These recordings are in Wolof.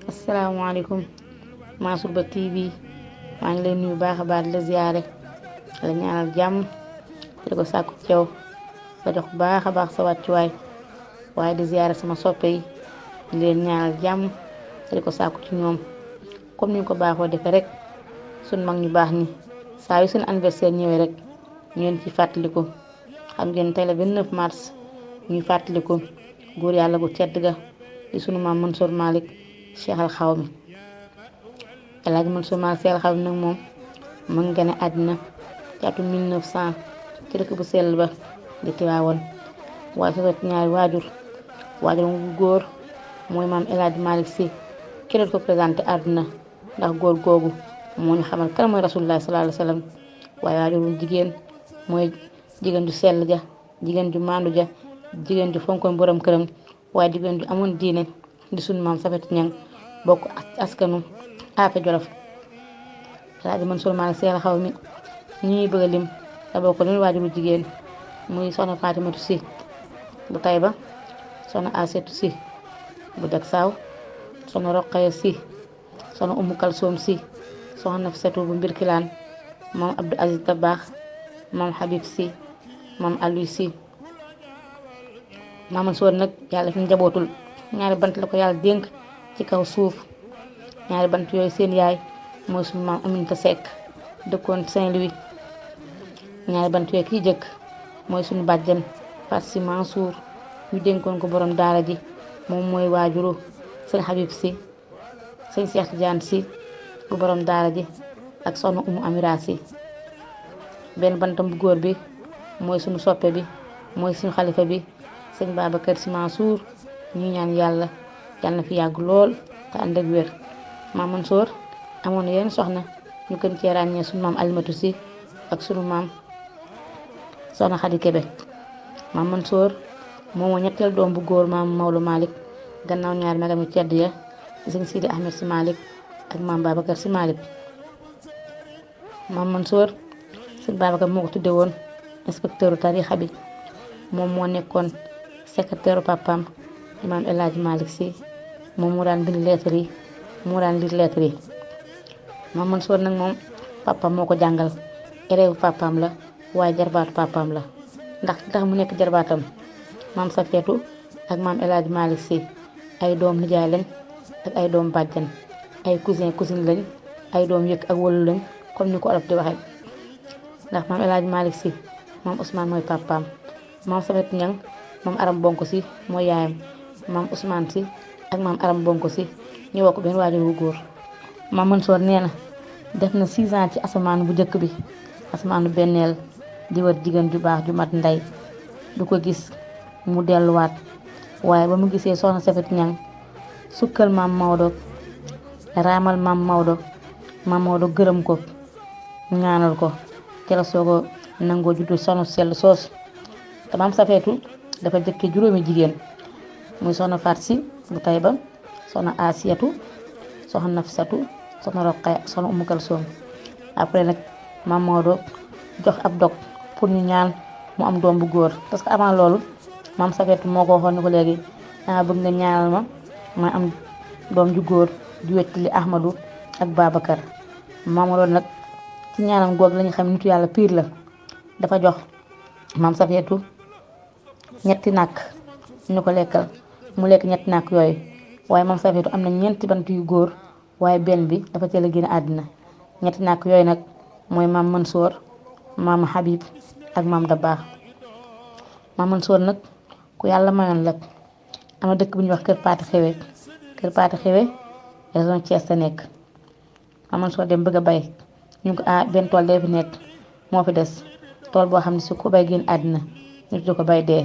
asalaamaaleykum Mansour Ba TV maa ngi lay nuyu baax a baax di la ziyaare la ñaanal jàmm di ko sàkku ci yow nga jox baax a baax sa wàccuwaay waaye di ziyaare sama soppe yi di leen ñaanal jàmm di ko sàkku ci ñoom comme ni ñu ko baaxoo defee rek suñ mag ñu baax ni saa yu seen anniversaire ñëwee rek ngeen ci fàttaliku xam ngeen tey la 29 mars ñuy fàttaliku góor yàlla bu tedd ga di sunu maam Mansour Malick Cheikh Al Xawmi El Hadj Mansour Malick Cheikh Al Xawmi nag moom mu ngi gane àddina ci atum 1900 ci dëkk bu sell ba di Tiwaawoon waaye sosot ñaari waajur bu góor mooy maam El Hadj Malick Sy keneen ko présenté àdduna ndax góor googu moo ñu xamal kan mooy rasulullah sallallahu alayhi wa sallam waaye waajur bu jigéen mooy jigéen ju sell ja jigéen ju maandu ja jigéen ju fonkoon borom këram waaye jigéen ju amoon diine di sunu maam Safetu Ñang bokk askanu Afe Jolof El Hadj Mansour Malick Cheikh Al Xawmi ñi ñuy bëgg a lim da bokk leen waajuru jigéen muy soxna Fatimatu Sy bu Tayba soxna Asetu Sy bu Jaksaaw soxna Roqaya Sy soxna Umu Kalsoom Sy soxna Nafisatu bu Mbirkilaan maam Abdou Aziz Dabaax maam Habib Sy maam Aliou Sy maam Mansour nag yàlla fi njabootul ñaari bant la ko yàlla dénk ci kaw suuf ñaari bant yooyu seen yaay mooy suñu maam Aminata Seck dëkkoon Saint-Louis ñaari bant yooyu kii jëkk mooy suñu bàjjen Fatou Sy Mansour ñu dénkoon ko borom daara ji moom mooy waajuru sëñ Habib Sy sëñ Cheikh Tidiane Sy bu borom daara ji ak soxna Umu Amira Sy benn bantam bu góor bi mooy suñu soppe bi mooy suñu xalifa bi sëñ Babacar Sy Mansour ñu ñaan yàlla na fi yàgg lool te ànd ak wér maam Mansour amoon na yenn soxna ñu gën cee ràññee suñu maam Alimatu Sy ak suñu maam soxna Xadi Kebe maam Mansour moom moo ñetteel doom bu góor maam Maodo Malick gannaaw ñaari magam yu tedd ya sëñ Sidi Ahmed Sy Malick ak maam Babacar Sy Malick maam Mansour sëñ Babacar moo ko tudde woon inspecteur tarixa bi moom moo nekkoon secrétaire papaam imaam El Hadj Malick Sy moom moo daan bind lettre yi moo daan lire lettre yi maam Mansour nag moom papaam moo ko jàngal élève papaam la waaye jarbaatu papaam la ndax mu nekk jarbaatam maam Safeetu ak maam El Hadj Malick Sy ay doom nijaay lañ ak ay doom bàjjan ay cousine lañ ay doom yëkk ak wëlu lañ comme ni ko olof di waxe ndax maam El Hadj Malick Sy maam Ousmane mooy papaam maam Safetu Ñang maam Aram Bonko Sy mooy yaayam maam Ousmane Sy ak maam Aram Bonko Sy ñu woo ko benn waajur wu góor maam Mansour nee na def na 6 ans ci asamaan bu njëkk bi asamaanu benneel di wër jigéen ju baax ju mat ndey du ko gis mu delluwaat waaye ba mu gisee soxna Safetu Ñang sukkal maam Maodo raamal maam Maodo gërëm ko ñaanal ko te la soo ko nangoo juddu soxna sell soos te maam Safetu dafa jëkkee juróomi jigéen muy soxna Faat Si bu Tayba soxna Asiyatu soxna Nafisatu soxna Roqaya soxna Umu Kalsoom après nag maam Maodo jox ab dog pour ñu ñaan mu am doom bu góor parce que avant loolu maam Safetu moo ko waxoon ni ko léegi danga bëgg nga ñaanal ma am doom ju góor ju wettali Ahmadu ak Babacar maam Maodo nag ci ñaanam goog lañu xam nitu yàlla piir la dafa jox maam Safetu ñetti nàkk ñu ko lekkal mu lekk ñetti nàkk yooyu waaye maam Safetu am na ñeenti bant yu góor waaye benn bi dafa teel a génn àddina ñetti nàkk yooyu nag mooy maam Mansour maam Habib ak maam Dabaax maam Mansour nag ku yàlla mayoon la am na dëkk bu ñuy wax kër Paate Xewe région Thiès la nekk maam Mansour dem bëgg a bay ñu ko benn tool dee fi nekk moo fi des tool boo xam ne su ko bay génn àddina ñu tudd ko bay dee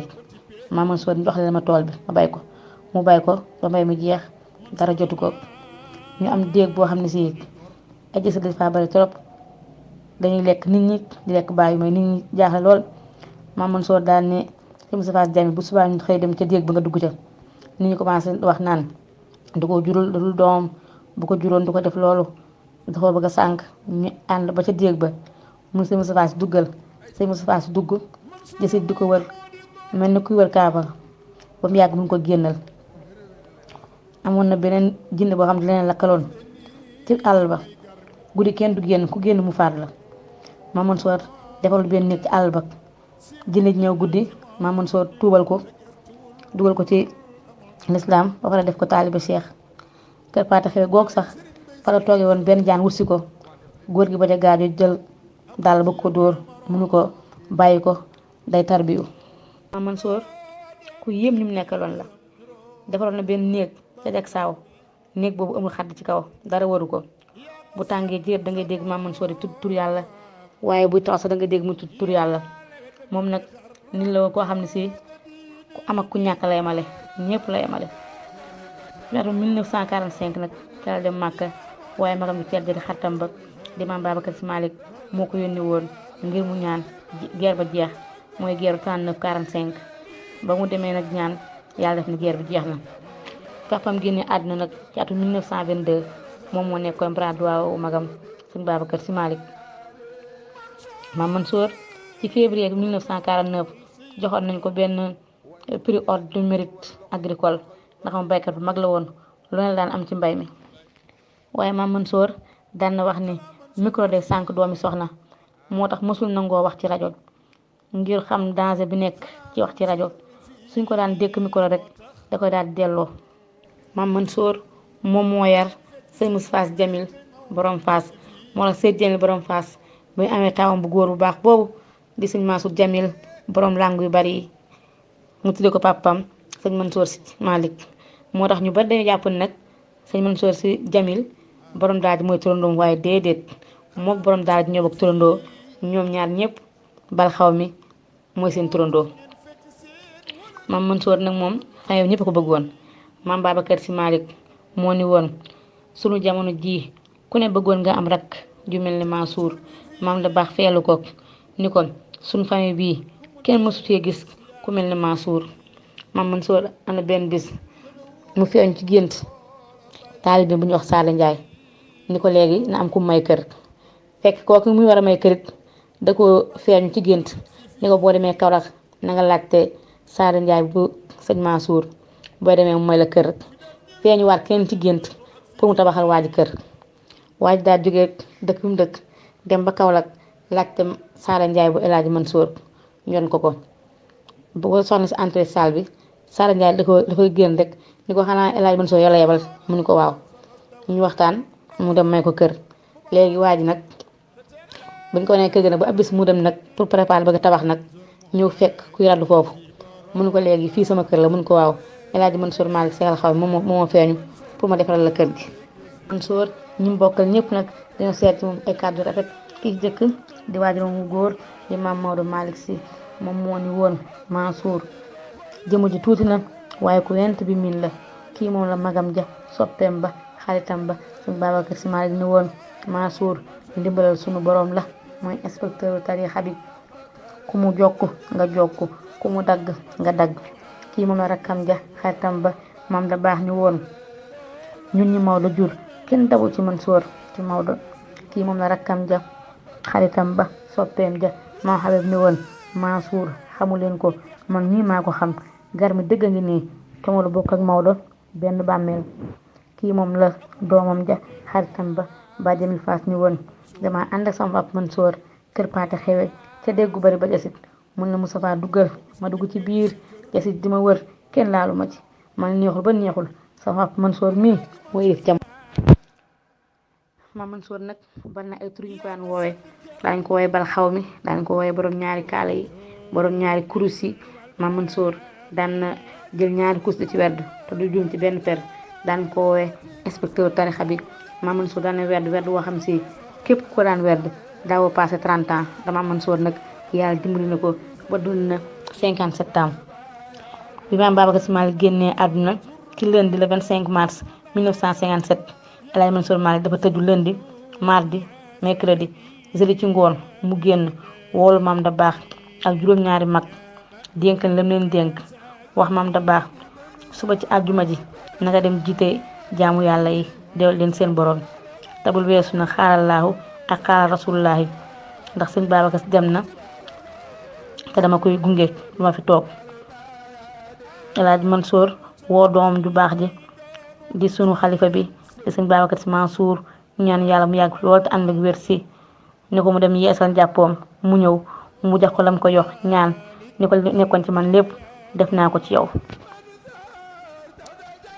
maam Mansour jox leen ma tool bi ma bay ko mu bay ko ba mbay mi jeex dara jotu ko ñu am déeg boo xam ne si ay jësat dañ faa bari trop dañuy lekk nit ñi di lekk bàyyi mooy nit ñi jaaxle lool maam Mansour daal ne si Moustapha Jami bu subaa ñu xëy dem ca déeg ba nga dugg ca nit ñi commencé wax naan du ko jurul dul doom bu ko juróon du ko def loolu dafa bëgg a sànq ñu ànd ba ca déeg ba mu si Moustapha si duggal si Moustapha si dugg jësit di ko wër mel ni kuy wër kaaba ba mu yàgg mu ko génnal amoon na beneen jinne boo xam ne leneen lakkaloon ci àll ba guddi kenn du génn ku génn mu faat la Maam Mansoor defal benn néeg ci àll ba jinne ji ñëw guddi Maam Mansoor tuubal ko dugal ko ci lislaam ba pare def ko taaliba cheikh kër Paate Xewe goog sax fa la toogee woon benn jaan wutsi ko góor gi ba ca gaajo jël daal bëgg ko dóor mënu ko bàyyi ko day tarbiyu Maam Mansoor ku yéem ñu mu nekkaloon la defaroon na benn néeg ca jag saaw néeg boobu amul xadd ci kaw dara waru ko bu tàngee jër da ngay dégg Maam Mansoor yi tudd tur yàlla waaye buy taw sax da nga dégg mu tudd tur yàlla moom nag nit la woon koo xam ne si ku am ak ku ñàkk la yemale ñëpp la yemale ci atum 1945 nag ca la dem Màkka waaye magam ji teel di xaritam ba di Maam Babacar Si Malick moo ko yónni woon ngir mu ñaan guerre ba jeex mooy guerre 39-45 ba mu demee nag ñaan yàlla def ni guerre bi jeex na papam génne àdduna nag ci atum 1922 moom moo nekkoon bras droit wu magam Sëñ Babacar Si Malick Maam Mansoor ci février 1949 joxoon nañ ko benn prix ordre du mérite agricole ndax moom baykat bu mag la woon lu ne daan am ci mbay mi waaye Maam Mansoor daan na wax ni micro day sànq doomi soxna moo tax mësul nangoo wax ci rajo ngir xam danger bi nekk ci wax ci rajo suñ ko daan dékk micro rek da koy daal delloo Maam Mansoor moom moo yar sëñ Moustapha Sy Jamil borom Faas moo la sëñ Jamil borom Faas bu ñu amee taawam bu góor bu baax boobu di sëñ Mansour Jamil borom langue yu bari yi mu tudde ko papam sëñ Mansour Sy Malick moo tax ñu bari dañu jàpp ne nag sëñ Mansour Sy Jamil borom daal di mooy turandoom waaye déedéet mook borom daal di ñoo bokk turandoo ñoom ñaar ñëpp bal xaw mi mooy seen turandoo Maam Mansoor nag moom xëy ñëpp ko bëggoon Maam Babacar Si Malick moo ni woon sunu jamono ji ku ne bëggoon nga am rakk ju mel ni Mansour maam la baax feelu ko ni kon sunu famille bii kenn mësu cee gis ku mel ni Mansour Maam Mansoor am na benn bis mu feeñ ci gént taalibe bu ñu wax Saala Njaay ni ko léegi na am ku may kër fekk kooku muy war a may kërit da ko feeñu ci gént ni ko boo demee Kaolack na nga laajte Saala Njaay bu sëñ Mansour boo demee mu may la kër feeñu waat kenn ci gént pour mu tabaxal waa ji kër waa ji daal jógee dëkk bi mu dëkk dem ba Kaolack laajte Saala Njaay bu El Hadji Mansour ñoon ko bu ko soxna si entrée salle bi Saala Njaay dafa génn rek ni ko xanaa El Hadji Mansour yàlla yebal mu ni ko waaw ñu waxtaan mu dem may ko kër léegi waa ji nag buñ ko nee kër ga nag ba ab bis mu dem nag pour préparer bëgg a tabax nag ñëw fekk kuy raddu foofu mu ni ko léegi fii sama kër la mu ni ko waaw El Hadji Mansour Malick seexal xaw moo feeñu pour ma defaral la kër gi Mansour ñi mu bokkal ñëpp nag dañoo seet ci moom ay kàddu rafet kii jëkk di waajur mu góor di Maam Maodo Malick Sy moom moo ni woon Mansour jëmu ji tuuti na waaye ku yent bi miin la kii moom la magam ja soppeem ba xaritam ba Sëñ Babacar Si Malick ni woon Mansour ndimbalal sunu borom la mooy inspecteur tarixa bi ku mu jokk nga jokk ku mu dagg nga dagg kii moom la rakkam ja xaritam ba maam da baax ni woon ñun ñi Maodo jur kenn dabu ci Mansour ci Maodo kii moom la rakkam ja xaritam ba soppeem ja maam Habib ni woon Mansour xamu leen ko man nii maa ko xam gar mi dëgg ngi nii te moo la bokk ak Maodo benn bàmmeel kii moom la doomam ja xaritam ba ba Jamil Faas ni woon dama ànd ak sama pap Mansour kër Paate Xewe ca déggu bari ba jasit mun na Moustapha duggal ma dugg ci biir jasit di ma wër kenn laalu ma ci man neexul ba neexul sama pap Mansour mii mooy yëf jam Maam Mansour nag bari na ay tur ñu ko daan woowee daañ ko woowee bal xaw mi daañ ko woowee borom ñaari kaala yi borom ñaari kurus yi Maam Mansour daan na jël ñaari kurus di ci werd te du juum ci benn per daan ko woowee inspecteur tarixa bi Maam Mansour daan na werd woo xam si képp ko daan werd daawoo passé 30 ans te Maam Mansour nag yàlla dimbali na ko ba dund na 57 ans bi Maam Babacar Si Malick génnee àdduna ci lundi le 25 mars 1957 El Hadji Mansour Malick dafa tëju lundi mardi mercredi jeudi ci ngoon mu génn woolu maam da baax ak juróom-ñaari mag dénk lam leen dénk wax maam da baax suba ci àjjuma ji naka dem jiite jaamu yàlla yi deewal leen seen borom tabul weesu na xaalallahu ak xaaral rasulullahi ndax sëñ Babacar Si dem na te dama koy gunge du ma fi toog El Hadji Mansour woo doomam ju baax ji di sunu xalifa bi di sëñ Babacar Si Mansour ñaan yàlla mu yàgg lool te ànd ak wér si ni ko mu dem yeesal njàppoom mu ñëw mu jox ko lam ko yox ñaan ni ko nekkoon ci man lépp def naa ko ci yow.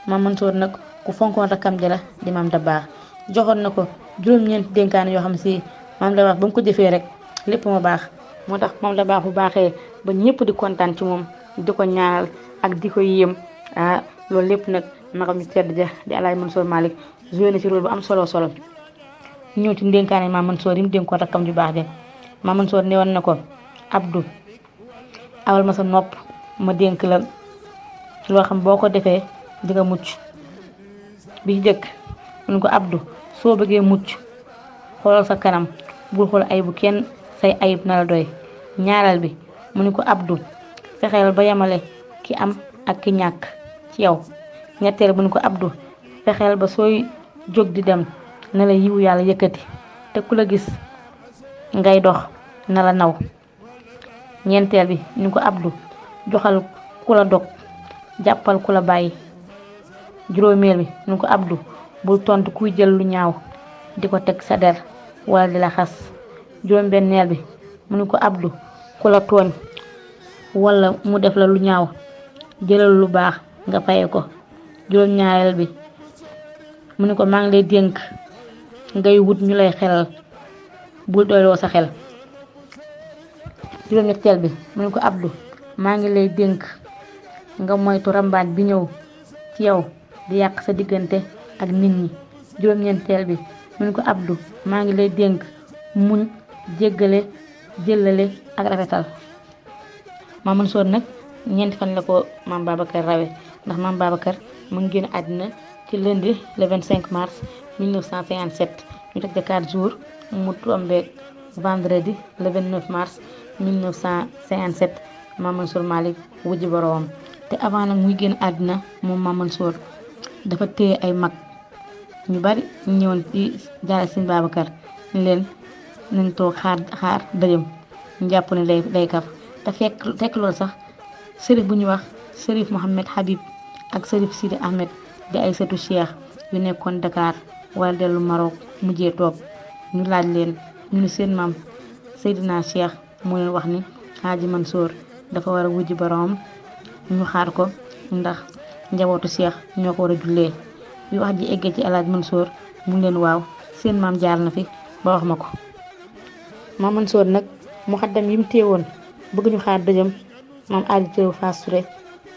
Maam Mansour nag ku fonkoon rakkam ja la di Maam Dabakh joxoon na ko juróom-ñeenti dénkaane yoo xam si Maam Dabakh ba mu ko jëfee rek lépp ma baax. moo tax Maam Dabakh bu baaxee ba ñëpp di kontaan ci moom di ko ñaanal ak di ko yéem loolu lépp nag magam ñu tedd ja di Alaaji Mansour Malick joué na ci rôle bu am solo ñëw ci dénkaane Maam Mansour yi mu dénkoon rakkam ju baax ja. Maam Mansour ne woon na ko Abdou awal ma sa nopp ma dénk la loo xam boo ko defee di nga mucc. bi jëkk mun ko Abdou soo bëggee mucc xoolal sa kanam bul xool ayibu kenn say ayib na la doy. ñaareel bi mu ni ko Abdou fexeel ba yemale ki am ak ki ñàkk ci yow. ñetteel mu ni ko Abdou fexeel ba sooy jóg di dem na la yiwu yàlla yëkkati te ku la gis ngay dox na la naw. ñeenteel bi ni ko Abdou joxal ku la dog jàppal ku la bàyyi. juróomeel bi ni ko Abdou bul tontu kuy jël lu ñaaw di ko teg sa der wala di la xas. juróom-benneel bi mu ni ko Abdou ku la tooñ wala mu def la lu ñaaw jëlal lu baax nga faye ko. juróom-ñaareel bi mu ni ko maa ngi lay dénk ngay wut ñu lay xelal bul doyloo sa xel. juróom-ñetteel bi mu ni ko Abdou maa ngi lay dénk nga moytu rambaaj bi ñëw ci yow di yàq sa diggante ak nit ñi. juróom-ñeenteel bi mu ni ko Abdou maa ngi lay dénk muñ jéggale jëllale ak rafetal. Maam Mansour nag ñeenti fan la ko Maam Babacar rawe ndax Maam Babacar mu ngi génn àddina ci lundi le 25 mars 1957 ñu teg ca 4 jours mu tombeek vendredi le 29 mars 1957 Maam Mansour Malick wujji boroomam. te avant nag muy génn àddina moom Maam Mansour dafa téye ay mag ñu bari ñu ñëwoon ci jaare sëñ Babacar ni leen nañ toog xaar dëjëm ñu jàpp ne day kaf te fekk loolu sax sërif bu ñuy wax sërif Mohamed Habib ak sërif Sidi Ahmed di ay sëtu Cheikh yu nekkoon Dakar wala dellu Maroc mujjee toog ñu laaj leen ñu ni seen maam Seydina Cheikh moo leen wax ni Hadji Mansour dafa war a wujji boroom ñu xaar ko ndax njabootu Cheikh ñoo ko war a jullee. bi wax ji eggee ci Alaaji Mansour mu leen waaw seen maam jaar na fi ba wax ma ko. Maam Mansour nag mu xaddam yi mu téewoon bëgg ñu xaar dëjëm maam Adi Thiaw Fass Touré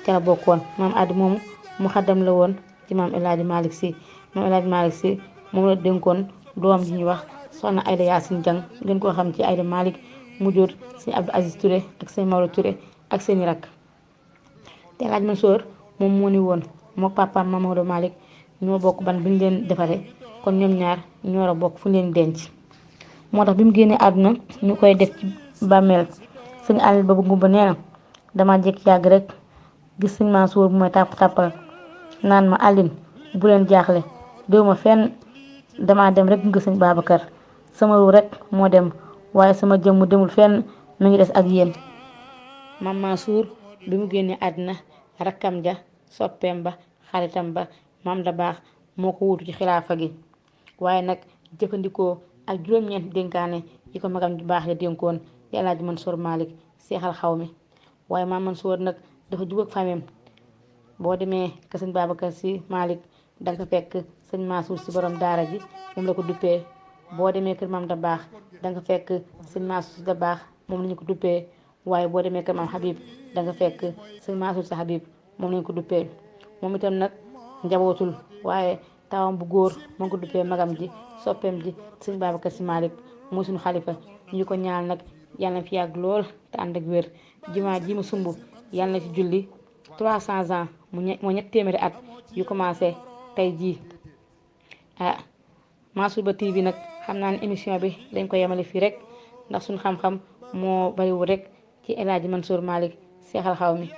ca la bokkoon. maam Adi moomu mu xaddam la woon ci maam El Hadji Malick Sy. maam El Hadji Malick Sy moom la dénkoon doom ji ñuy wax soxna Aïda Yacine Dieng gën koo xam ci Aïda Malick mu jur sëñ Abdou Aziz Touré ak sëñ Maodo Touré ak seeni rakk. te El Hadji Mansour moom moo ni woon moo papaam Mamadou Malick ñoo bokk ban bu ñu leen defaree kon ñoom ñaar ñoo war a bokk fu ñu leen denc. moo tax bi mu génnee àdduna ñu koy def ci bàmmeel sëñ Aliou ba bu ngumba nee na dama jekk yàgg rek gis sëñ Mansour bu may tàppal naan ma Aline bu leen jaaxle déw ma fenn dama dem rek nga sëñ Babacar sama ru rek moo dem waaye sama jëmm demul fenn mu ngi des ak yéen. Maam Mansour bi mu génnee àdduna rakkam ja soppeem ba xaritam ba Maam Dabakh moo ko wuutu ci xilaafa gi waaye nag jëfandikoo ak juróom-ñeent dénkaane yi ko magam ju baax ya dénkoon di Alaaji Mansour Malick seexal xaw mi. waaye Maam Mansour nag dafa jug ak famem boo demee ka sëñ Babacar Si Malick danga fekk sëñ Mansour si borom daara ji moom la ko duppee. boo demee kër Maam Dabakh danga fekk sëñ Mansour si Dabakh moom lañu ko duppee waaye boo demee kër Maam Habib danga fekk sëñ Mansour si Habib moom lañu ko duppee. moom itam nag njabootul waaye tawam bu góor moo ko duppee magam ji soppeem ji sëñ Babacar Si Malick mooy suñu xalifa ñu ko ñaan nag yàlla na fi yàgg lool te ànd ak wér. jumaa ji mu sumb yàlla na ci julli 300 ans moo ñett téeméeri at yu commencé tey jii. Mansour Ba TV nag xam naa ne émission bi dañ ko yemale fii rek ndax suñu xam-xam moo bariwul rek ci El Hadji Mansour Malick seexal xaw mi.